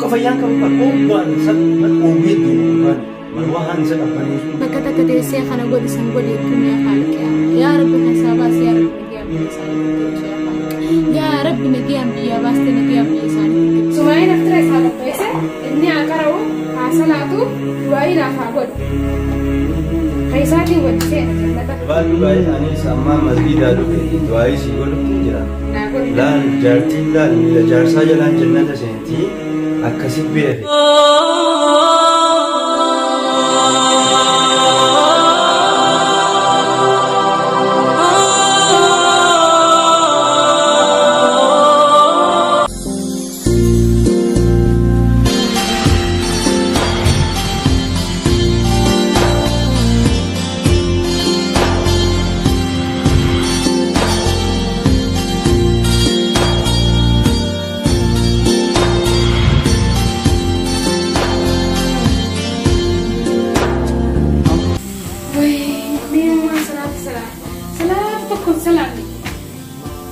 Tokko fayyaan qabu qobbaan isa oowwee deemu gurbaan marwaa isa qabbaneessu. Bakka takka teessee kana godhi san godhi jechuun yaa Khaaliq yaa Rabbi keessaa baasi yaa Rabbi nagayaan biyya isaanii galchi yaa Khaaliq yaa Rabbi nagayaan biyyaa baaste nagayaan biyya isaanii galchi. Sumaayeen aftira isaa qopheesse inni haa qara'u haa salaatu du'aayii naaf haa godhu. Keessaatiin wajji seena jannata. Baaduu baay'ee anis ammaa masgiidaa dhufe du'aayii sii godhutti jira. Naa godhi. Laal jaartiin laal miila jaarsaa jalaan jannata seentii akkasitti beeke.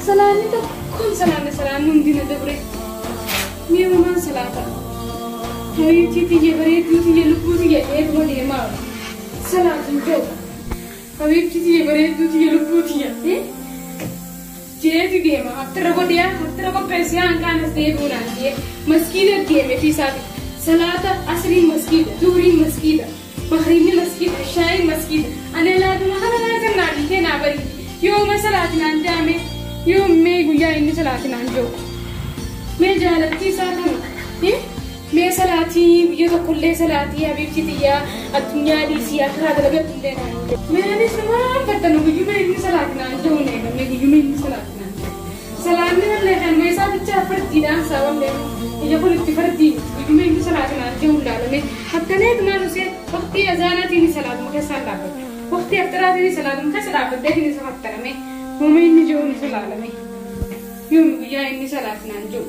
Salaanni tokkoon salaanne salaanni hundi na dabre. Mi'umaan salaata. Habiibtii tiyya bareedduu tiyya lubbuu tiyya dheetuma deemaa. Salaatu hin jiru. Habiibtii tiyya bareedduu tiyya lubbuu tiyya. Jeeti deema. Haftira godhiyaa haftira qopheessee hanqaanas deebi'uu naan jee. Maskiida deeme fi isaati. Salaata asriin maskiida, duhriin maskiida, magriibni maskiida, shaayiin maskiida. Ani laatuma kana laata naa dhiitee naa bariiti. Yooma salaati naan jaame. Yoo mee guyyaa inni salaatiin naan jiru. Mee jaalattii isaa tana. Mee salaatii biyya tokkollee salaatii habiibtii xiyyaa addunyaa dhiisii akiraa dalagattu illee naan jiru. Mee anis waan fattanu guyyuma inni salaatiin naan jiru neega mee guyyuma inni salaatiin naan jiru. Salaanni mallee kan mee isaa bichaa fardiidhaan saawwan ija kun itti fardii guyyuma inni salaatiin naan jiru laalame akkaneetumaan usee waqtii azaanaatiin salaatuma keessaan dhaabbatu. Waqtii afxiraatiin salaatuma keessa dhaabbaddeetiin isa fattaname. Yooma inni jiru ni salaalame. Yoomi guyyaa inni salaatiin naan jiru.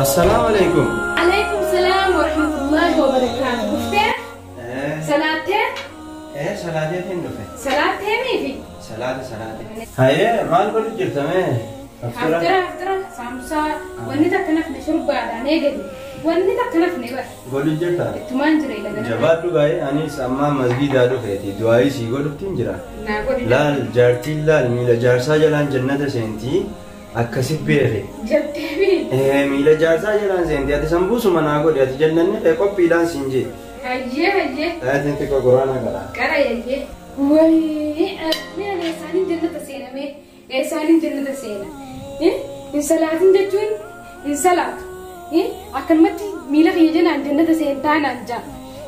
Assalaamu alaikum. Alaikum salaam wa rahmatullahi wa barakaatuh. Dhuftee? Salaattee? Salaateetiin dhufe. Salaattee miifi? Salaate salaate. Hayyee maal godhu jirta mee? Haftira haftira saamsaa wanni takka nafne shurbaadhaan eegale. Wanni takka nafne bar. Godhu jirta? Ittumaan jira ila ganama. Jabaadhu baay'ee anis ammaa masgiidaa dhufeeti du'aayii sii godhutti jira. Naa godhi. Laal jaartiin laal miila jaarsaa jalaan jannata seentii akkasitti beeke. Jettee mii? Miila jaarsaa jalaan seentii ati sanbuusuma naa godhi ati jannanni kee qophiidhaan siin jee. Hayyee hayyee. Ayatiin xiqqoo quraana qara. Qara hayyee. Wayii mee ani eessaaniin jannata seena mee eessaaniin jannata seena. Hin salaatin jechuun hin salaatu. Akkanumatti miila kiyya jalaan jannata seentaa naan jaa.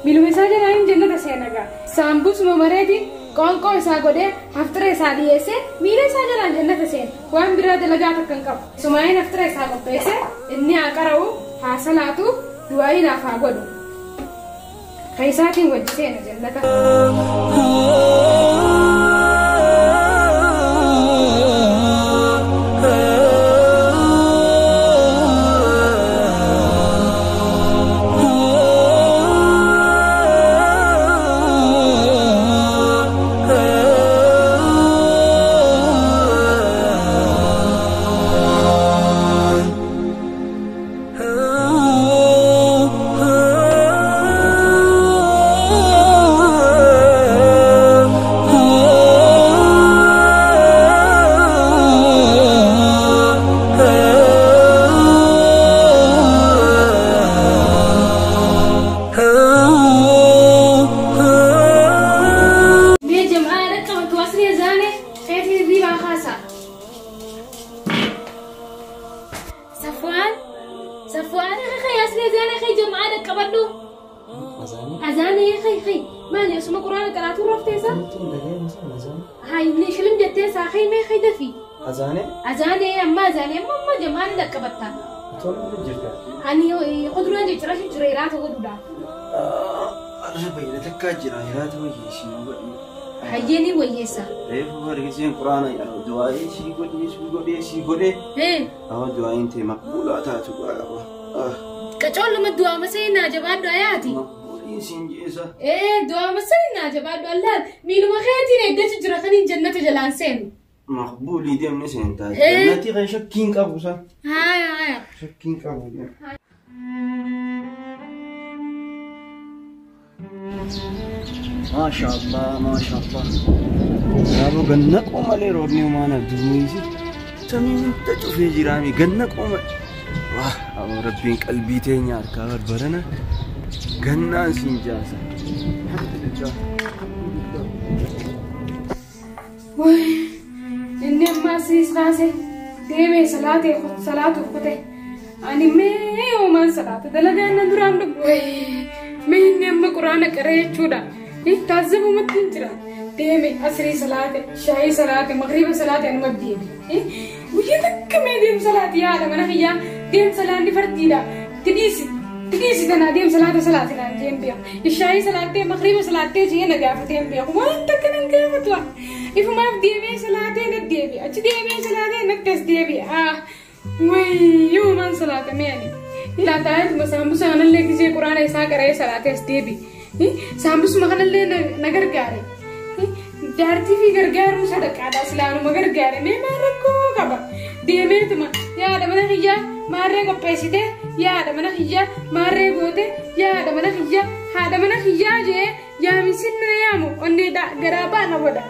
Miiluma isaa jalaan jannata seena gaa. Saambusuma mareetiin qoonqoo isaa godhee haftira isaa dhiyeessee miila isaa jalaan jannata seena. Waan biraa dalagaa takka hin qabu. Sumaayeen haftira isaa qopheesse inni haa qara'u haa salaatu du'aayii naaf haa godhu. Keessaatiin wajji seena jannata. Mee jam'aa dhaqqabatu asrii azaane xeetiin hirriibaa kaasa. Safwaan Safwaan kee asrii azaane kee jam'aa dhaqqabadhu. Azaane kee kee maali osuma quraana qaraatu rafteessa? Haa inni shilim jettee saa kee mee kee dafi. Azaane? Azaane amma azaane amma amma jam'aan dhaqqabatta. Tolu jirta. Ani kuduraan jechuu jira hiraata godhuudhaaf. Arra bayyana takkaa jira hiraata wayyeessii godhi. Hayyee ni wayyeessa. Reefu bargeesseen quraana du'aayii sii godhee sii godhee sii godhee. Amma du'aayiin ta'e maqbuulaa taatu qaba. Qacoon lama du'aa masee naa jabaadhu ayaati. Kadhiin siin jeesa. Ee du'aa masanii jabaadhu Allah miiluma keetiin eeggachu jira kaniin jannata jalaan seenu. Maqbuulii deemne seentaa. Jannati kan shakkiin qabu sa. Haaya haaya. Shakkiin qabu. Maashaallah maashaallah. Yaaboo ganna qoomalee roobni uumaan abduunis. Samii hunda cufee jiraami ganna qooma. Wah aboo rabbiin qalbii teenya harkaa barbarana. Gannaan siin jaasa. Inni ammaa siis kaase deemee salaatuuf kute. Ani mee yoomaan salaata dalagaa inni duraan dhugu. Mee inni amma quraana qaree jechuudha. Taazabumatti hin jira. Deeme asrii salaate, shaayii salaate, magriiba salaate anuma deeme. Guyyaa takka mee deem salaati yaada mana kiyyaa deem salaanni fardiidha. Tidhiisi. Tidhiisi tanaa deem salaata salaate naan jeen beeku. Shaayii salaattee magriiba salaattee jee na gaafatee hin beeku. Waan takka nan gaafatu. Ifumaaf deemee salaatee na deebi'e. Achi deemee salaatee natti as deebi'e. Wayyuu salaata mee ani. Laataayatuma saambusa kanallee gisee quraana isaa qaree salaatee as deebi'e. Saambusuma kanallee na gargaare. Jaartii fi gargaaruu sadaqaadha silaanuma gargaare mee maal rakkoo qaba. Deemeetuma yaada mana kiyyaa maarree qopheessite yaada mana kiyyaa maarree goote yaada mana kiyyaa haadha mana kiyyaa jee yaamisin na yaamu onnee garaa baana godha.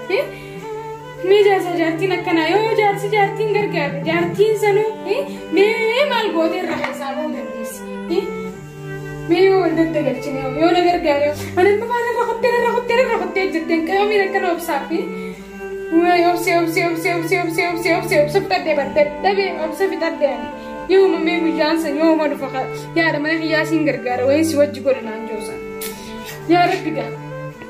Mee jaarsa jaartiin akkanaa yoo jaarsi jaartiin gargaare jaartiin sanuu mee maal gootee irraa keessaa ba'uu dandeessi. Mee yoo wal daddagalchine yoo na gargaare ani amma maal irra qottee irra qottee irra qottee jetteen qayoomii akkana obsaa fi wayi obsee obsee obsee obsee obsee obsee obsee obsa fixadhee badda dhabee obsa fixadhee ani yooma mee guyyaan san yooma dhufa yaada mana kiyyaa siin gargaara wayin si wajji godha naan joosa. Yaa Rabbi gaa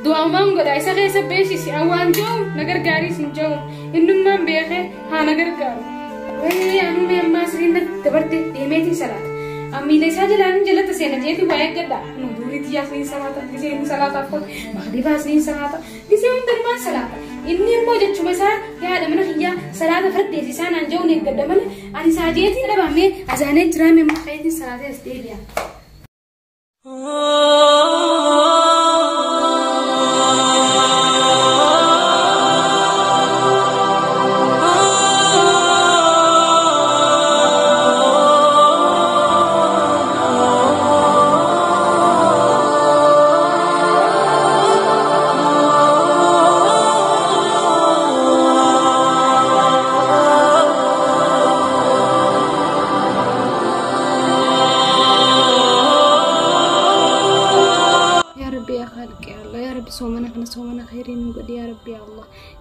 du'aamaan godha isa keessa beeksisi awwaan jiru na gargaariis hin jiru innummaan beekee haa na gargaaru. Wayi anuu mee ammaa siriin dabarte deemeetiin salaata. Miila isaa jalaan jalatti seena jeeti waa eeggadha. Nu durii xiyyaa siniin salaata, gisee inni salaataaf qote, magriibaa siniin salaata, gisee hundumaa salaata. Inni immoo jechuma isaa yaada mana kiyyaa salaata fardees isaa naan jiruun eeggadha malee ani isaa jeetiin dhabamee azaanee jiraame immoo kayeetiin salaatee as deebi'a.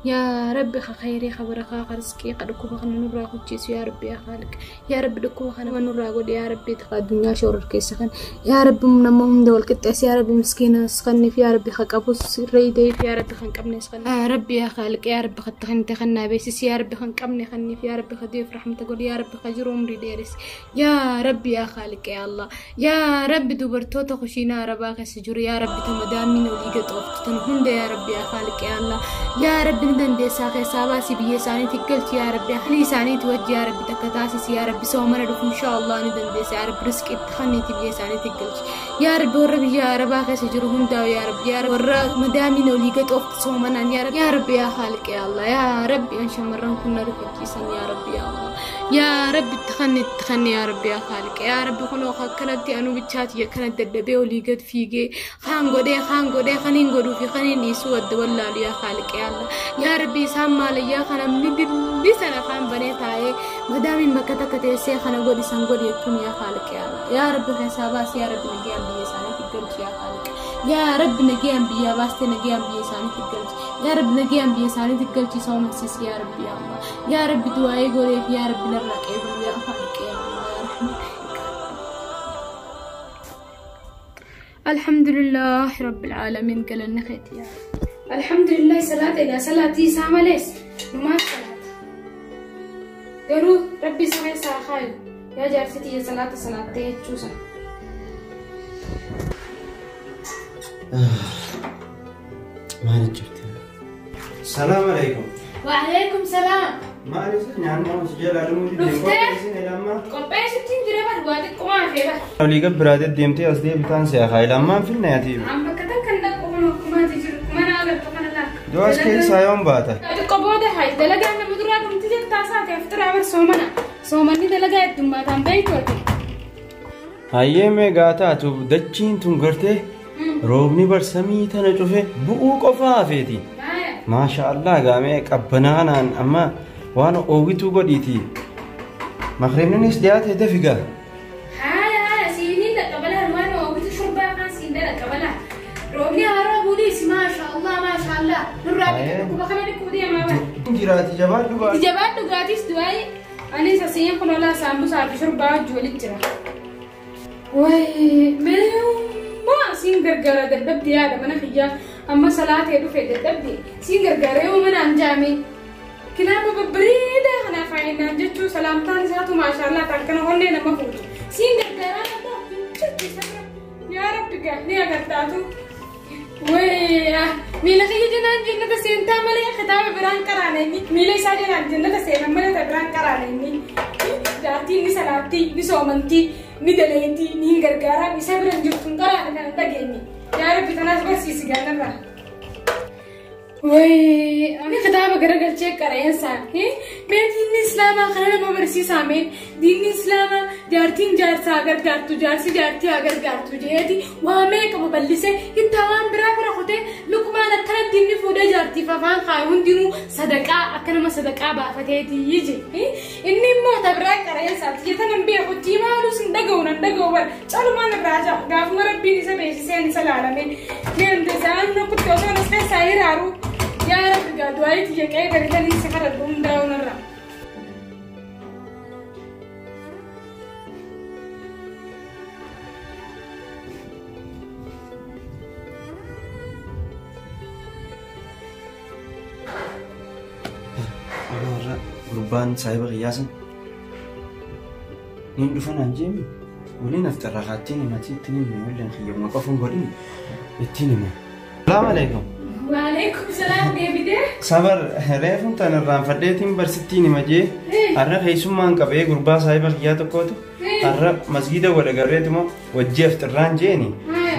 يا ربي خيري خبرك رزقي قد كوبا نورا خجيس يا ربي يا خالق يا ربي دكوبا خنا نورا قد يا ربي تقا الدنيا شورر كيسخن يا ربي من مهم دول كتاس يا ربي مسكينة سخني في يا ربي خقبوس ريدي في يا ربي خنقبني سخن يا ربي يا خالق يا ربي خدخن تخنا بيسس يا ربي خنقبني خني في يا ربي خديف رحمتك قول يا ربي خجر عمري ديرس يا ربي يا خالق يا الله يا ربي دوبرتوتا خشينا ربا خسجر يا ربي تمدامين وليقة طوفتن هند يا ربي يا خالق يا الله يا ربي dandeessaa keessaa baasii biyya isaaniitti galchi yaa rabbi ahli isaaniitti wajji yaa rabbi takka taasisi yaa rabbi soomana dhufu inshaallah ni dandeessa yaa rabbi riskiitti kanniitti biyya isaaniitti galchi yaa rabbi warra biyya arabaa keessa jiru hundaa'u yaa rabbi yaa rabbi warra madaamiin olii gaxoofti soomanaan yaa rabbi yaa rabbi yaa haaliq yaa allah yaa rabbi an shamarran kun na rifachiisan yaa rabbi yaa allah yaa rabbi itti kanni itti kanni yaa rabbi yaa haaliq yaa rabbi kunoo akkanatti anu bichaati akkana dadhabee olii gad fiigee kaan godhee kaan godhee kaniin godhuu fi kaniin dhiisuu adda wallaalu yaa haaliq yaa allah yaa rabbi isaan maalayyaa kana namni dilli sana afaan banee taa'ee madaamiin bakka takka teessee kana godhi san godhi jettuun yaa haaliq yaa allah yaa rabbi keessaa baasi yaa rabbi nagayaan biyya isaaniitti galchi yaa haaliq yaa rabbi nagayaan biyyaa baastee nagayaan biyya isaaniitti galchi yaa rabbi nagayaan biyya isaaniitti galchi isa uummatsiisi yaa rabbi yaa allah yaa rabbi du'aa'ee godheef yaa rabbi narraa qeebalu yaa haaliq yaa allah yaa rahmaan الحمد لله رب العالمين قال النخيت يا الحمد لله صلاة إلى صلاتي ساملس ما صلاة قالوا ربي سمع ساخايو يا جارستي يا صلاة صلاة تشوسا ما نجبت Salaam alaikum. Waalaikum salaam. Maali nyaanni si jala dhumuu Dhuftee? Qopheessittiin jira bar waa xiqqoomaa fi bar. Olii gad biraatee deemtee as deebitaan si haa ilaamaan finna yaati. Amma bakka tan kan dhaqu kun akkumaati jiru. Mana agartu kana laakka. Du'as keessaa yoon baata. Xiqqoo booda haa dalagaa nama duraa dhumti jettaa isaati aftiraa bar soomana. Soomanni dalagaa heddummataan beektu ati. Hayyee meegaa taatu dachiin tun gartee roobni barsamii tana cufe bu'uu qofaa hafeeti. Maasha Allah gaamee qabbanaanaan amma waan oowwituu godhiiti. Maqribninis dhiyaate dafigaa. Haaya haaya siiniin dhaqqabalaan waan oowwitu shurbaa kan siin dhaqqabalaan. Roobni haaraa buunis maasha Allah maasha Allah. Nurraa dhukkuba kana dhikkuu deemaa bara. Jiraati jabaadhu ba'a. Jabaadhu dhugaatis du'aayi. Anis asiin kun olaa saambusaa fi shurbaa wajji walitti jira. Wayi mee siin gargaara dadhabdi yaada mana kiyyaa amma salaatee dhufe dadhabdi siin gargaara yoo manaan jaame. Kilaaba babbareedaa kanaaf faayinaan jechuun salaamtaan isaatu maashaallah kan kana onnee nama fuutu. Siin gargaaraa nama yaa rabbi gaa ni agartaatu. Wayi miila kiyya jenaan jennata seentaa malee kitaaba biraan qaraane inni miila isaa jenaan jennata seenan malee ta biraan qaraane inni jaartiin ni salaattii ni soomantii ni daleetii ni gargaaraa isa biraan jirtu hin qaraane kan hin dhageenye. Yaa rabbi tanaas barsiisi gaanarraa. Wayi ani kitaaba garagalchee qareensaa mee diinni islaamaa kana nama barsiisaa mee diinni islaamaa jaartiin jaarsaa gargaartu jaarsi jaartii haa gargaartu jeeti waa meeqa babal'isee ittaa waan biraa bira kutee luqmaan akkanatti inni fuudhee jaartiif afaan kaayu hundinuu sadaqaa akka nama sadaqaa baafateeti je inni immoo ta biraa qareensaati jetan hin beekutti maalus hin dhaga'u nan dhaga'u bara calumaan irraa ja'a gaafuma rabbiin isa beeksiseen isa laalame mee hunda isaan kutti osoo as keessaa hiraaru. Yaa Rabbi gaa du'aa itti jeqee garitanii si kadhadhu hundaa'uun irra. Warra gurbaan saahiba qiyyaasan niin dhufan aan jeemi waliin afxarraa kaattiin himati ittiin himne waliin kiyyamma qofuun godhin ittiin hima. Salaam alaikum. Waalaikum salaam deebitee. Sabar reefuun tan irraanfadheetiin barsittiin hima jee har'a keessummaan qabee gurbaa saahiba qiyyaa tokkootu har'a masgiida wal agarreetuma wajji afxirraan jeeni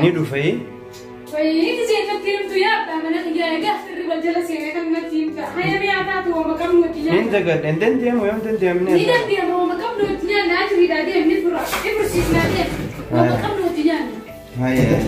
ni dhufee. Wayii jeeqatti himtu yaa abbaa mana qiyyaa egaa afxirri wal jala seenee kan natti himta. Hayya mi'a taatu hooma qabnu itti nyaanna. Niin dagadhe hin dandeemu yoom dandeemne. Ni dandeemu hooma qabnu itti nyaanna ajiriidhaa deemni fura. Ifursiisnaa deemu hooma qabnu itti nyaanna. Hayya.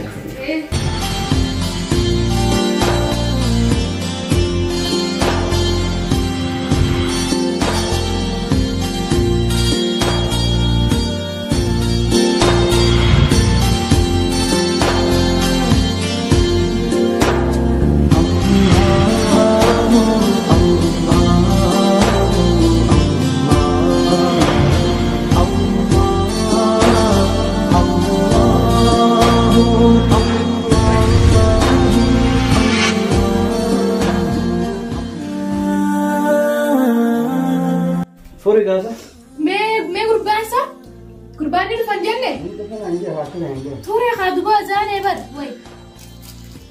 Furi gaasa? Mee gurbaan isaa? Gurbaan ni dhufan jenne? Turee haa dubaa zaanee bar wayi.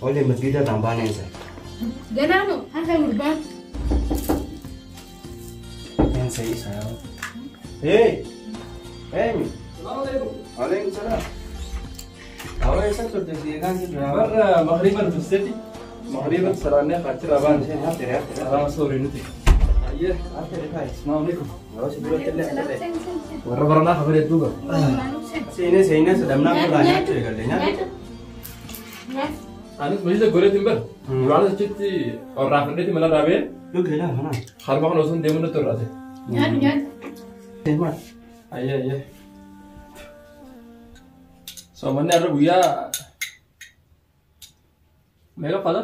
Olee masgiida irraan baaneen isa. Ganaano harka gurbaan. Ensa isa yaa. Hey! Eenyu? Salaam alaikum. Waalaikum salaam. Awwa eessa turte si eegaan si jira? Warra maghriban tufseeti. Maghriban salaannee qaachirraa baane. Salaama soorii nuti. Ayyee. Assalamu alaikum. Warra baranaa kabalee duuba. Seenee seenee sadamnaa irraa nyaachuu eegalle nyaatu. Anis majlisa goreetiin bar. Duraan achitti orraafadheeti mana raabee. Dhugee laa kanaa. Harma kana osoo hin deemuun nutti horraate. Nyaadhu nyaadhu. Maal? Ayyee ayyee. Soomanni har'a guyyaa meeqa faata?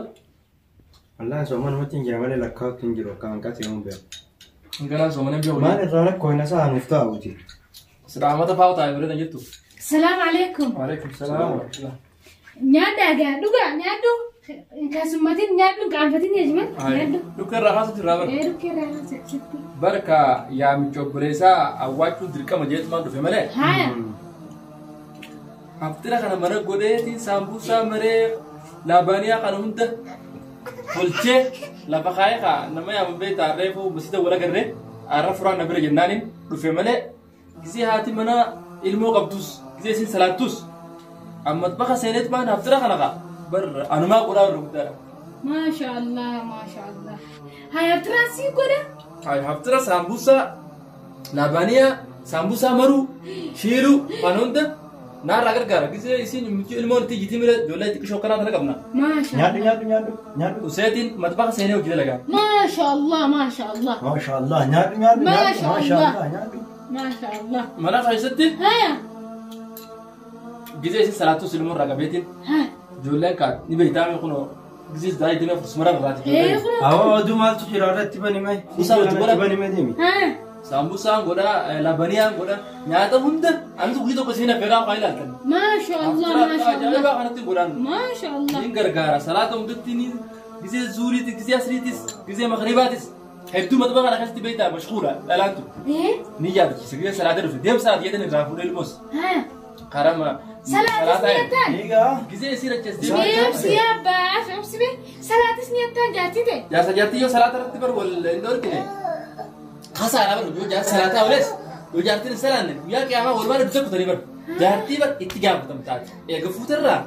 Wallahi soomanumatti hin jira malee lakkaa'utti hin jiru akka hanqate yoon beeku. Ganaa soomanni beeku. Maal irraa rakkoo hin haasa'an nuuf taa'uuti. Sidaamata fa'aa taa'ee bireetan jettu. Salaam alaikum. Waalaikum salaam wa rahmatullah. Nyaadhaa gaa dhugaa nyaadhu. Keessummatiin nyaadhu qaanfatiin jechuun nyaadhu. Dhukkee irraa kaasutti irraa bara. Dhukkee irraa kaasutti. Barka yaamicha obboleessaa awwaachuun dirqama jeetumaan dhufe malee. Haaya. Haftira kana mana godheetiin saambuusaa maree laabaaniyaa kana hunda Tolchee lafa kaayee kaa nama yaamu beektaa reefu masjida wal agarree arra furaan na bira jennaaniin dhufe malee gisee haati mana ilmoo qabdus gisee isin salaattus amma bakka seeneet baan haftira kana kaa bar anumaa godhaa irra guddaadha. Maasha Allah, maasha Allah. Haa haftiraan sii godha? Hay haftira saambusaa laabaniyaa saambusaa maruu shiiluu kan hunda naarraa gargaara gisee isin ilmoon itti jitii mira ijoollee xiqqishoo kanaa tana qabna. Maasha Nyaadhu Allah. nyaadhu nyaadhu nyaadhu. Useetiin matbaqa seenee hojii dalagaa. Maasha Allah, maasha Allah. Maasha Allah nyaadhu nyaadhu nyaadhu. Maasha Maasha Allah. Allah nyaadhu. Maasha Allah. Mana keessatti Haya. gisee isin salaattus ilmoon ragabeetiin Haya. ijoolleen kaa ni beektaame kunoo gisee daa'ii deemee fursumara irraati Ee ijoolleen. kun. Awwa oduu maaltu jira irratti bani mee? Musaa wajji godha. Bani mee deemi. Haya. Saambusaan godha labaniyaan godha nyaata hunda anis guyyaa tokko isiin affeeraa kan ilaaltan. Maasha Allah, maasha Allah. Ajaa'ibaa kanatti godhaan. Maasha Allah. Niin gargaara salaata hundatti ni gisee zuuriitis gisee asriitis gisee maghribaatis hedduu matbaqa kana keessatti beektaa mashquula dhalaantu. Ee. Ni yaadachiisa gisee salaata dhufe deemsa jedhan irraa fuudhee ilmoos Haya. karama Salaatis ni yattaan. Egaa. gisee isiin achas Mee deemee obsi yaa abbaa, obsi bee. Salaatis ni yattaan jaartii ta'e. jaarsa jaartii yoo salaata irratti bar wal hin dhorkine kasaadha bar yoo jaarsa salaataa oles yoo jaartiin hin salaanne guyyaa qiyaamaa walumaan iddoo kutanii bar jaartii bar itti gaafatamtaati eega fuutarraa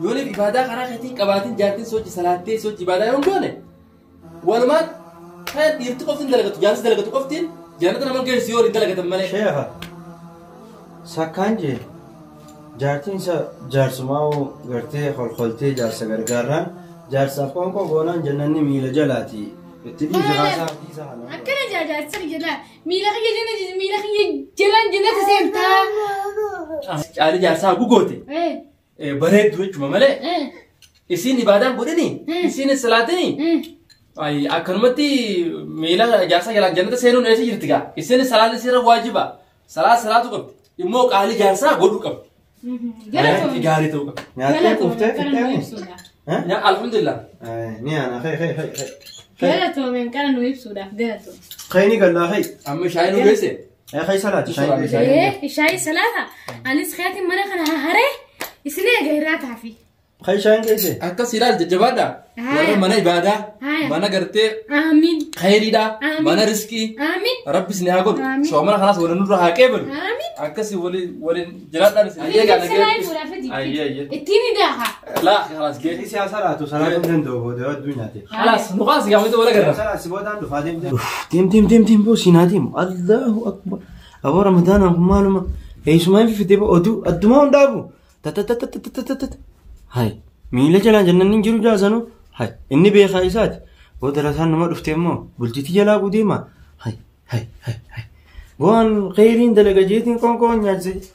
yoo leef ibaadaa karaa keetiin qabaatiin jaartiin sochi salaattee sochi ibaadaa yoo hin goone walumaan kan dhiirti qoftiin dalagatu jaarsi dalagatu qoftiin jannata nama geessu yoo waliin dalagatan malee. Sheekha. Sakkaan jee jaartiin isa jaarsumaa gartee holholtee jaarsa gargaarraan jaarsaaf qoonqoo goonaan jannanni miila jalaati. Itti dhiisi haasaa dhiisa kana. Akkana jaarsan jedha. Miila kiyya jala miila kiyya jalaan jannata seentaa. Caalii jaarsaa gugoote Ee. bareeddu jechuudha malee Ee. isiin ibaadaan godhini isiin salaatini. Ay, akkanumatti miila jaarsa jalaan jannata seenuun eessa jirti gaa? Isin salaanni sirra waajiba. Salaat salaatu qabdi. Immoo qaalii jaarsaa godhuu qabdi. Galatoomii. Gaarii ta'uu qabdi. Nyaattee quuftee Galatoomii kana nu fixxee? ibsuudhaaf. Nya alhamdulillah. Ni ana khay khay khay khay. Galatoomii kana nu ibsuudhaaf galatoomii. Khay ni gallaa khay. Amma shaayii nu geesse. Khay salaati shaayii. Ee shaayii salaata. Anis khiyaatiin mana kana haree isin eega irraa taafi. Khay shaayiin geesse. Akkas ilaal jajjabaadha. Warra mana ibaadaa. Haya. Mana gartee Amiin. khayriidha. Amiin. Mana riskii. Amiin. Rabbi isin haa godhu. Amiin. Soomana kanaas waliin nurra haa qeebalu. Amiin. Akkasii waliin waliin jiraadhaan isin. Ayyee gaa Salaayii fuudhaaf Ayyee ayyee. Ittiin hidhaa. Laa khalaas gee. Isi salaatu salaatu danda'u booda hedduu nyaate. Khalaas nu kaas gaafate wal agarra. Salaat si boodaan dhufaa deemte. Deem deem deem deem boo siinaa deemu. Allahu akbar. Aboo ramadaanaan kun maaluma. Eessumaan fifitee boo oduu addumaa hundaabu. Tatatatatatatatat. Hay miila jalaan jannanni hin jiru jaasanuu. Hay inni beekaa isaati. Booda lasaan nama dhufte immoo bulchitii jalaa gudeema. Hay hay hay hay. Go'aan kheyriin dalaga jeetiin qoonqoon nyaachise.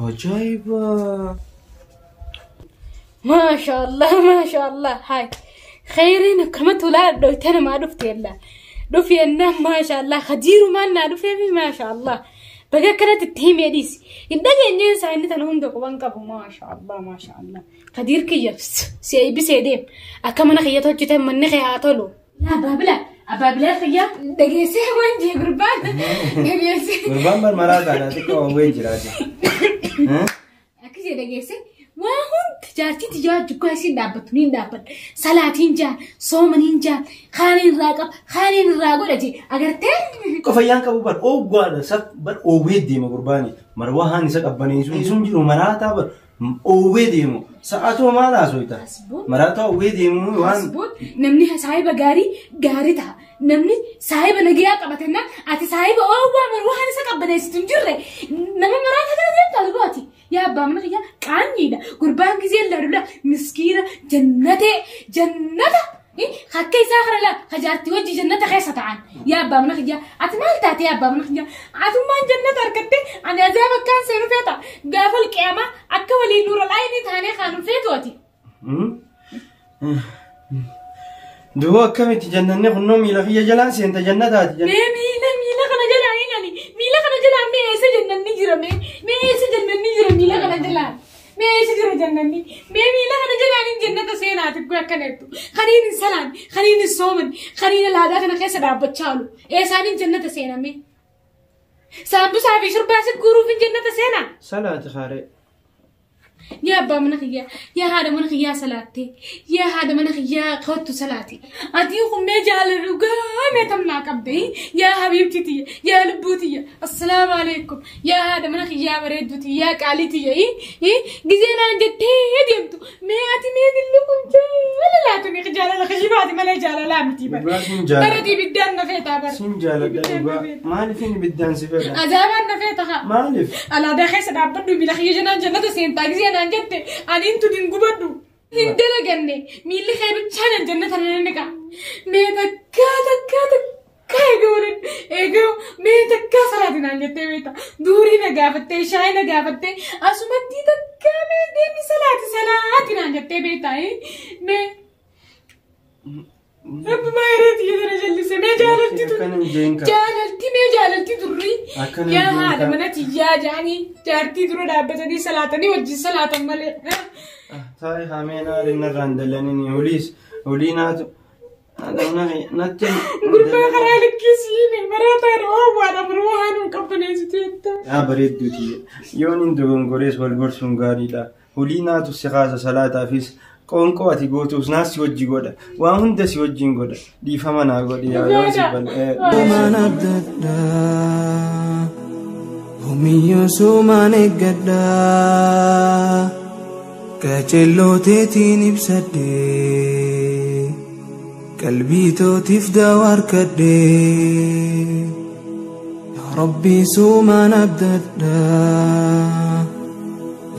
Ajaa'iba. Maasha Allah, maasha Allah. Hay. Khayriin akkamatti ulaa dhoytana maa dhufte yella. Dhufi yennaan maasha Allah. Khadiiru maal naa dhufeefi maasha Allah. Baga akkanatti itti himee dhiisi. Hin dhageenyeen isaa inni tana hunda quban qabu maasha Allah, maasha Allah. Khadiir kiyya si eebbisee deem. Akka mana kiyyatti hojjetan manni kee haa tolu. Yaa abbaa abbaa bilaa kiyya dhageessee waan jee gurbaan. Dhageessee. Gurbaan marmaraa taanaa xiqqoo hongee jiraate. Akkasii dhageesse waa hundi jaartii tijaa jukkaa isiin dhaabbattu niin dhaabbadha. Salaatiin jaa, soomaniin jaa, kaaniin irraa qaba, kaaniin irraa godha jee agartee. Qofayyaan qabu bar ooggaadha saf bar oowwee deema gurbaani marwaa haan isa qabbaneessu sun jiru maraataa bar oowwee deemu sa'aatoo maal haasoyta maraataa oowwee deemu waan Asbuun namni saahiba gaarii gaarii ta'a. Namni saahiba nagayaa qabatanna ati saahiba oowwaa marwaa isa qabbaneessitu hin jirre nama maraata kana deemta dhugaati. Yaa abbaa mana kiyyaa qaanyiidha. Gurbaan gisee ladula miskiina jannatee jannata. Akka isaa kana laa hajaartii hojii jannata keessa ta'an. Yaa abbaa mana kiyyaa ati maal taate yaa abbaa mana kiyyaa atummaan jannata argatte ani azaaba akkaan seenu feeta gaafa qiyaamaa akka waliin nuura laayinii taanee kaanu feetu ati. Duuba akkamitti jannanni kunnoo miila kiyya jalaan seenta jannataati. Mee miila miila kana jalaan hin ani miila kana jalaan mee eessa jannanni jira mee mee eessa jannanni jira miila kana jalaan mee eessa jira jannanni mee miila kana jalaan hin jannata seenaati kun akkana jettu kaniin hin salaan kaniin hin sooman kaniin laadaa kana keessa dhaabbachaa oolu eessaan hin jannata seename saambusaa fi shurbaa si guuruuf hin jannata seenaa. Salaati kaaree. Yaa abbaa mana kiyyaa, yaa haadha mana kiyyaa salaattee, yaa haadha mana kiyyaa kottu salaati. Ati kun mee jaalala dhugaa mee tamnaa qabde, yaa habiibti tiyya, yaa lubbuu tiyya, assalaamu alaikum, yaa haadha mana kiyyaa bareedduu tiyya, yaa qaalii tiyya, gizee naan jettee deemtu, mee ati mee dillu kun jaalalaatu ni jaalala kashibaati malee jaalalaa miti bara. Dhugaa sin jaalladha. Bara ibiddaan na feetaa bara. Sin jaaladha dhugaa. Maaliif inni ibiddaan si fedha? Azaabaan na feeta haa. Maaliif? Alaadaa keessa dhaabbadhu miila kiyya janaan jannata seentaa gisee naan jette aniin tun hin gubadhu. Hin dalaganne miilli kee bichaan jannata nan niqa. Mee takkaa takkaa takkaa eeguu eeguu mee takkaa salaati naan jettee beekta. Duurii na gaafattee shaayii na gaafattee asumatti takkaa mee deemi salaati salaati naan jettee beekta. Mee Rabbi maayireetti jedhana jallise mee jaalalti tun. Akkana hin jeen kaa. Jaalalti mee jaalalti durri. Akkana hin Yaa jeen haadha kaa. mana tiyyaa jaanii jaartii dura dhaabbatanii salaatanii wajjin salaatan malee. Taa'e hameen aariin narraan dallanini oliis olii naatu natti. Gurbaa karaa likkisiine maraataan oowwaadha biroo haanuu qabbaneessiteetta. Yaa bareedduuti yoon hin dogongorees wal gorsuun gaariidha. Olii naatu si kaasa salaataafis qoonqoo ati gootuus naas si wajji godha. Waa hunda si wajjin godha. Dhiifama naa godhi yaa yoo si bal'ee. Sumaan abdadha, Homiyyuu sumaan eeggadha, qajeelloo teetiin ibsadhe, qalbii tootiif daawaa harkadhe. Yaa Rabbi sumaan abdadha,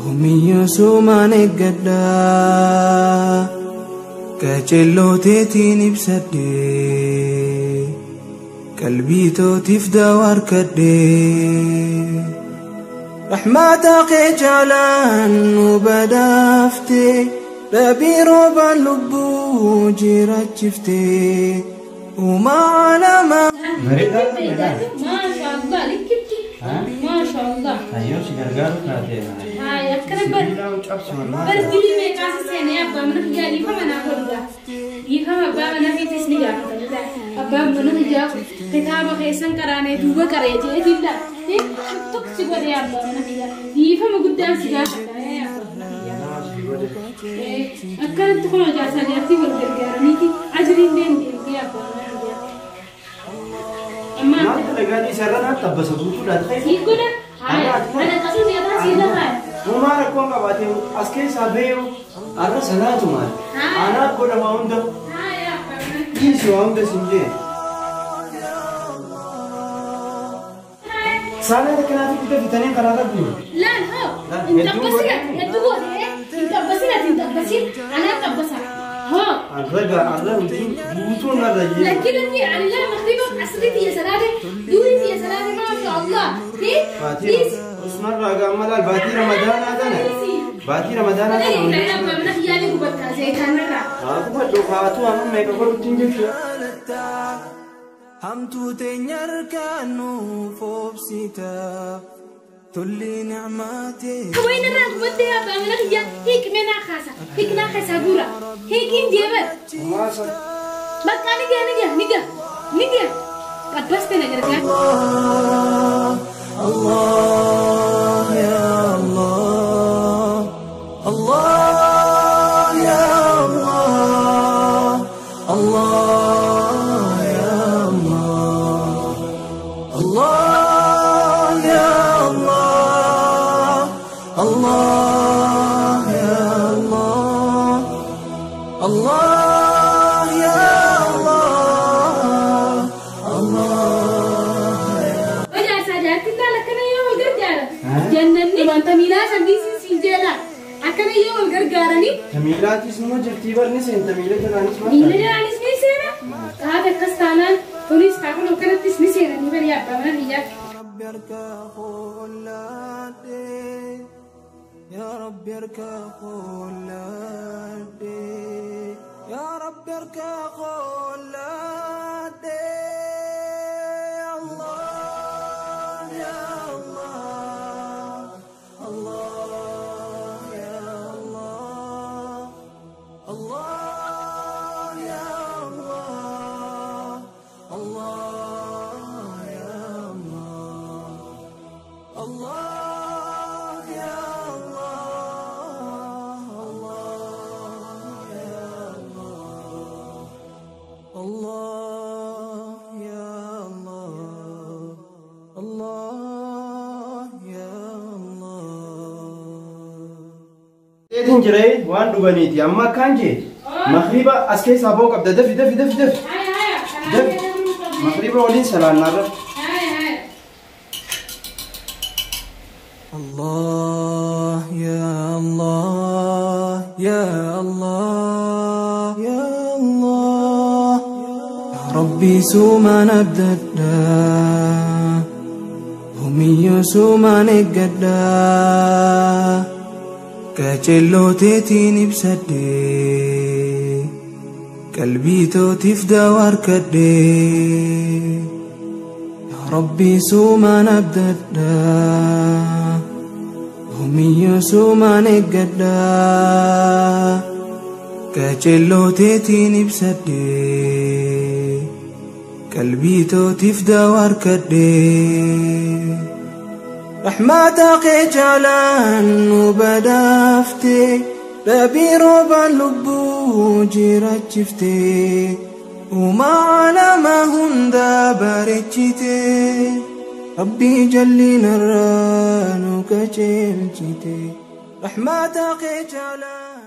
Homiyyuu sumaan eeggadha, qajeelloo teetiin ibsadhe. Qalbii tootiif daawaa harkadhe. Rahmaata kee jaalaan nu badhaafte, dhabii roobaan lubbuu jiraachifte. Uumaa alamaa. Bareedaa. Maashaallah likkitti. Maashaallah. Hayyoo si gargaaru taateera. Haaya akkana bar. Sibiilaan cabsi wallahi. Bar dilii meeqaas seenee abbaa mana kiyyaa dhiifama naa godhuudha. Dhiifama abbaa mana fiitis ni gaafata. Abbaan mana kiyyaa kitaaba keessan qaraanee duuba qaree jeetiin laa. Tokko si godhee abbaa mana kiyyaa. Dhiifama guddaan si gaafata abbaa mana kiyyaa. Akkanatti kun jaarsaa jaartii wal gargaaraniiti ajriin deemtee abbaa mana kiyyaa. Amma Maal dalagaa dhiisa irra naatti abbasa guutuudhaan ta'e. sii godha. Haaya ana qasuus yataa sii lafa. Uumaa rakkoon qabaatee as keessaa beeyu arra salaatumaan. Anaa godha waa hunda. Haaya abbaa mana Dhiisi waa hunda siin jee. Saala kanaaf bita fitanii karaa rabbi. Laan hoo hin xabbasina hedduu goote hin xabbasina hin xabbasin anaa xabbasa hoo. Arra gaa arra hojiin guutuun narra jee. Lakki lakki ani laa magriba asrii tiyya salaate durii tiyya salaate maasha Allah. Baatii Usmarraa gaa amma laal baatii Ramadaanaa tana. Baatii Ramadaanaa tana hunda. Mana kiyyaa ni gubattaa zeetaanarraa. Haa gubadhu haatu amma meeqa godhutti hin jirtu. Hamtuu teenya harkaan nuuf obsita, tolli nicmaatee. Haweenarraa gubattee abbaa mana kiyyaa hiikmee naa kaasa hiiknaa keessaa guura hiikiin jeebar. Maasa. Bakka ni gaa ni gaa ni gaa ni gaa qabbaste na gargaara. Allah ya Allah, Allah ya Allah, Allah ya Allah, Allah ya Allah, Allah ya Allah, Allah ya Allah, Allah ya Jaarsaa jaartiin taala akkana yoo wal gargaara. Jannanni wanta miilaa sadiisin siin jeela. Akkana yoo wal gargaaranii Tamiilaatis numa jirtii barni seen tamiila jalaanis miila maal? jalaanis ni seena. Taate akkas taanaan tunis kaakun akkanattis ni seenanii bari abbaa mana biyyaa. Rabbi harka qolladhe, yaa Rabbi harka qolladhe, yaa Rabbi harka qolladhe. Allah ya Allah, Allah ya Allah, Allah ya Allah, Allah ya Allah, Allah ya Allah. Fixeetiin jiree waan dhuganiiti amma akkaan jee magriba as keessaa ba'uu qabda dafi dafi dafi dafi. Haya haya. Dafi. Magriba waliin salaannaa. Haya haya. الله يا الله يا الله يا الله يا ربي سوما نبدأ هم سوما نقدا كجلو تيتي نبسدي قلبي توتي في واركدي يا ربي سوما نبدأ هم سوما نقدا كجلو تيتي نبسدي قلبي توتي في واركدي رحمتك جلان وبدافتي ربي ربع لبو جرجفتي وما على ما هندا برجتي ربي جلينا الرانو كجلجتي رحمتك جلان.